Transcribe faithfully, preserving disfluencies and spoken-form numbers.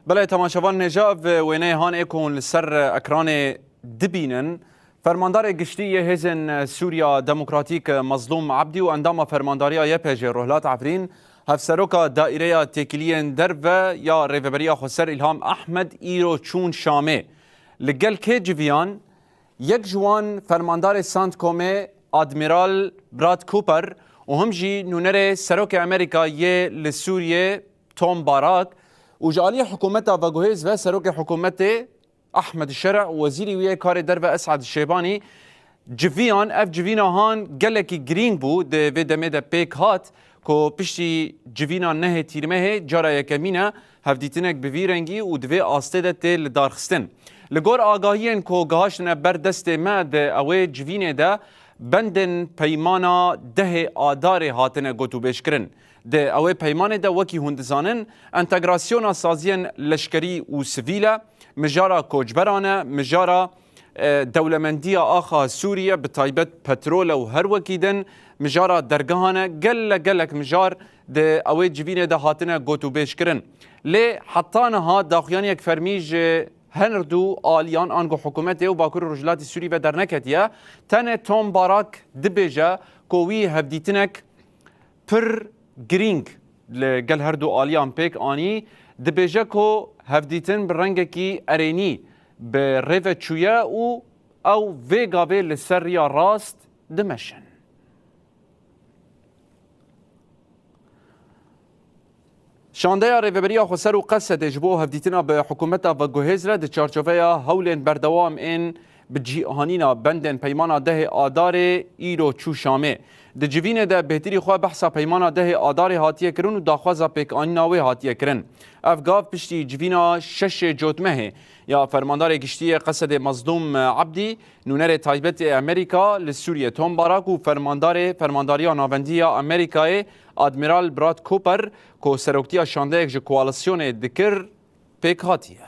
Belê, temaşevan nêja ev wêneyê han ê ku hûn li ser ekranê dibînin. Fermandarê giştî yê Hêzên Sûriya Demokratîk Mazlûm Ebdî û endama fermandariya Y P G Rohlat Efrîn, hevseroka Daîreya Têkiliyên Derve ya Rêveberiya Xweser Îlham Ehmed îro çûn Şamê. Li gel kê civiyan? Yek ji wan fermandarê CENTCOMê Admiral Brad Cooper û him jî nûnerê Serokê Amerîka yê li Sûriyê Tom Barak û ji aliyê hikûmeta veguhêz ve Serokê Hikûmetê Ahmed Şer'a û Wezîrê wî yê Karê Derve Esad Şêbanî civiyan. Ev civîna han gelekî girîng bû, di vê demê de pêk hat ku piştî civîna nehê Tîrmehê cara yekemîn e hevdîtinek bi vî rengî û di vê astê de tê lidarxistin. Li gor agahiyên ku gihiştine ber destê me, di ewê civînê de bendên peymana dehê Adarê hatine gotûbêjkirin. Di ewê peymanê de, wekî hûn dizanin, entegrasyona saziyên leşkerî û sivîl e, mijara koçberan e, mijara, e, dewlemendiya axa Sûriye, bi taybet petrol e û her wekî din mijara dergehan e, gele gelek mijar di ewê civînê de hatine gotûbêjkirin. Lê heta niha daxuyaniyek fermî ji her du aliyan, ango hikûmetê û Bakur û Rojhilatê Sûrî ve derneketiye. Tenê Tom Barak dibêje ku wî hevdîtinek pir girîng li gel her du aliyan pêk anî. Dibêje ku hevdîtin bi rengekî erênî bi rê ve çûye û ew vê gavê li ser riya rast dimeşin. Şandeya Rêveberiya Xweser û Qesedê ji bo hevdîtina bi hikûmeta veguhêz re di çarçoveya hewlên berdewam ên bi cîhanîna bendên Peymana dehê Adarê îro çû Şamê. Di civînê de bêtirî xwe behsa Peymana dehê Adarê hatiye kirin û daxwaza pêkanîna wê hatiye kirin. Ev gav piştî civîna şeşê Cotmehê ya Fermandarê Giştî yê Qesedê Mazlûm Ebdî, nûnerê taybet ê Amerîka li Sûriyê Tom Barak û fermandarê Fermandariya Navendî ya Amerîkayê Admiral Brad Cooper, ku seroktiya şandeyek ji koalîsyonê dikir, pêk hatiye.